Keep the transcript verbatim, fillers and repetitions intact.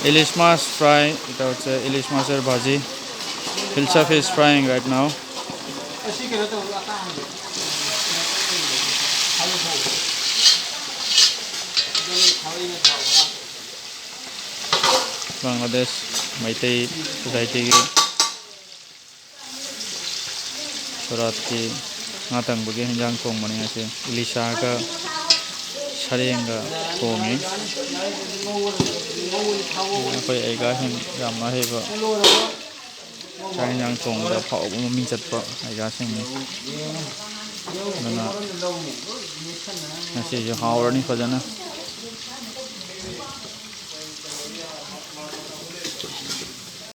ইলিশ মাছ fry, এটা হচ্ছে ইলিশ মাছের ভাজি। Philsa fish frying right now. Bangladesh Meitei ꯁꯣꯁꯥꯏꯇꯤꯒꯤ ꯁꯣꯔꯥꯠꯀꯤ ꯉꯥ ꯇꯪꯕꯒꯤ ꯍꯦꯟꯖꯥꯡ ꯊꯣꯡꯕꯅꯤ ꯉꯁꯤ꯫ ꯏꯂꯤꯁꯥꯒ ꯁꯔꯦꯡꯒ ꯊꯣꯡꯉꯤ꯫ ꯑꯩꯈꯣꯏ ꯑꯩꯒꯥꯁꯤꯡ ꯌꯥꯝꯅ ꯑꯍꯩꯕ ꯆꯥꯛ ꯍꯦꯟꯖꯥꯡ ꯊꯣꯡꯕꯗ ꯑꯐꯥꯎꯕ ꯃꯃꯤꯡ ꯆꯠꯄ ꯑꯩꯒꯥꯁꯤꯡꯅꯤ꯫ ꯑꯗꯨꯅ ꯉꯁꯤꯁꯨ ꯍꯥꯎꯔꯅꯤ ꯐꯖꯅ꯫